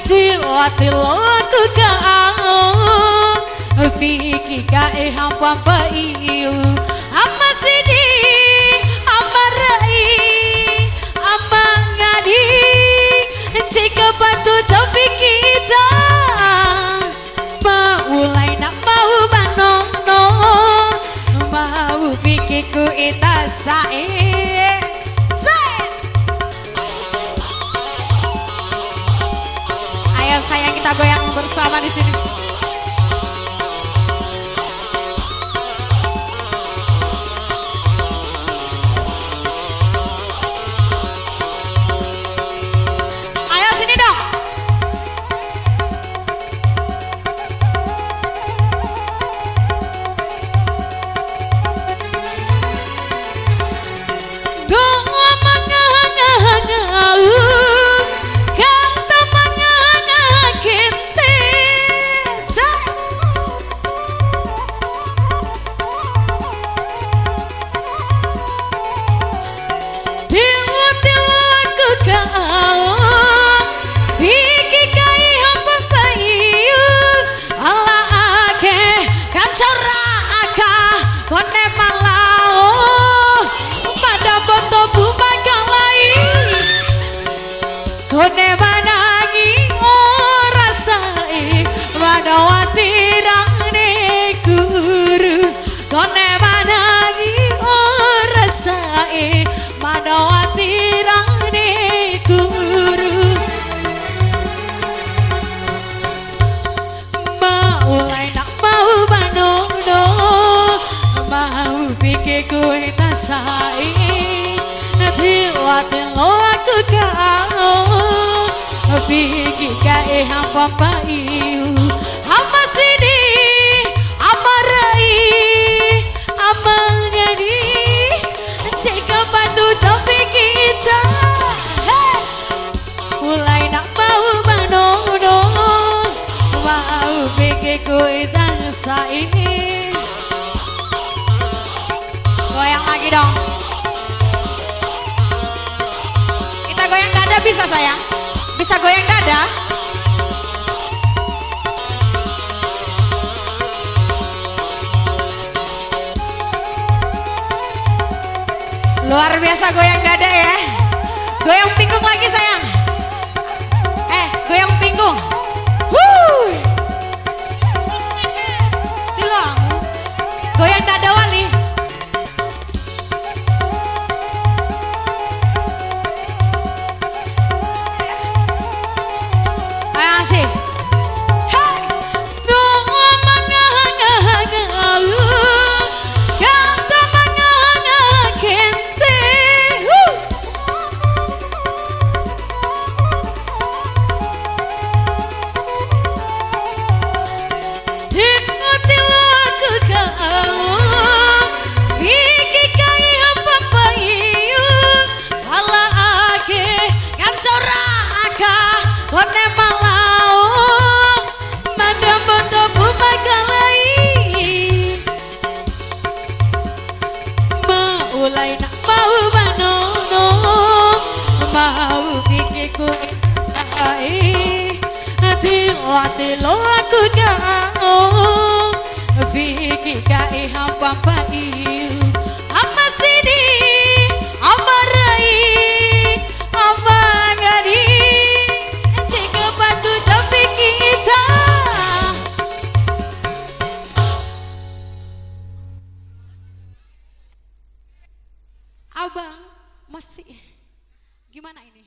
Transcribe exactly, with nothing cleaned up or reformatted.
Tiwa tiloaku ka ao, fiki kae hampa paiu. Ama sidi, ama rai, ama ngadi, cika batu tapi kita. Maulai na mau banono, mau fiki ku ita sae. Sae. Ayo sayang, kita goyang bersama di sini. Ayo sini dong. Doa mangaha-ngaha ngau, kanta mangaha-ngaha kente. Sa- Tilu-tilu aku kau, fiki kai hampa paiu, ala ake, kancora aka, kone malao, pada boto buma kalai. Kone manangi ora sae, manawati rane guru. Kone manangi ora sae, manawati rane guru. Maulai na mau banono, mau fiki ku ita sae. Tiwa tiloaku ka ao, fiki kae hampa paiu. Ama sidi, ama rai, ama ngadi, cika batu tapi kita. Hei! Mulai nak mau manono, mau bikin kuitang saini. Goyang lagi dong. Kita goyang dada bisa, sayang? Bisa goyang dada? Luar biasa goyang dada ya. Goyang pinggung lagi, sayang. Eh, goyang pinggung. Wuh. Tiloamu. Goyang dada wali. Ayo, asik. Hei. Doa mangaha-ngaha ngau, kanta mangaha-ngaha kente. Huh. Tiku tiloaku ka au, fiki kai hampa paiu, ala ake, kancora aka, kone malao, mada mboto buma kalai. Maulai na mau manono, mau fiki ku ita sae. Tiwa tiloaku ka au, fiki kai hampa paiu. Ama sidi, ama rai, ama ngadi, cika batu tapi kita. Abang, masih gimana ini?